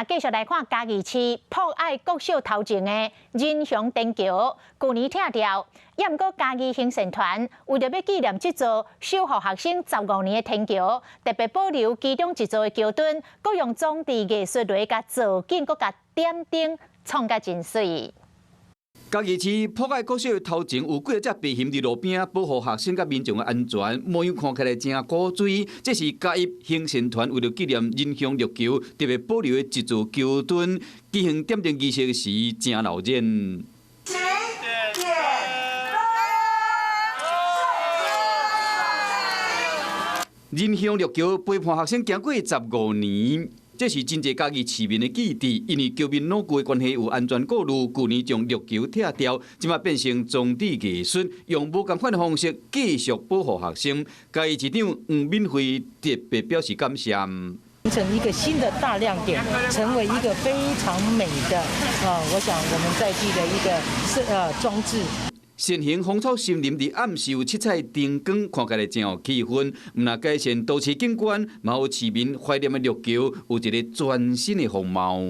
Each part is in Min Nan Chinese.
繼續來看嘉義市博愛國小頭前的仁雄天橋，舊年拆掉，也毋過嘉義行善團為著欲紀念這座守護學生15年的天橋，特別保留其中一座的橋墩，閣用裝置藝術來共造景，閣共點燈，創甲真媠。嘉義市博愛國小的頭前有幾隻白熊佇路邊保護學生佮民眾的安全，模樣看起來誠古錐。這是嘉義行善團為著紀念仁雄陸橋，特別保留的一座橋墩，舉行點燈儀式時誠鬧熱。請點燈。仁雄陸橋陪伴學生行過15年。這是真濟嘉義市民的記憶，因為橋面老舊的關係有安全顧慮，舊年將陸橋拆掉，這馬變成裝置藝術，用無仝款的方式繼續保護學生。嘉義市長黃敏惠特別表示感謝。成一個新的大亮點，成為一個非常美的啊！我想我們在地的一個設裝置。善行芳草森林佇暗時有七彩燈光，看起來誠有氣氛。毋但改善都市景觀，嘛予市民懷念的陸橋有一個全新的風貌。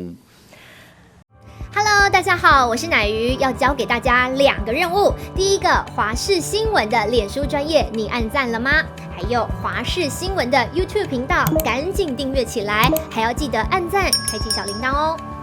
Hello，大家好，我是乃瑜，要交給大家兩個任務。第一個，華視新聞的臉書專頁，你按讚了嗎？還有華視新聞的 YouTube 頻道，趕緊訂閱起來，還要記得按讚，開啟小鈴鐺哦。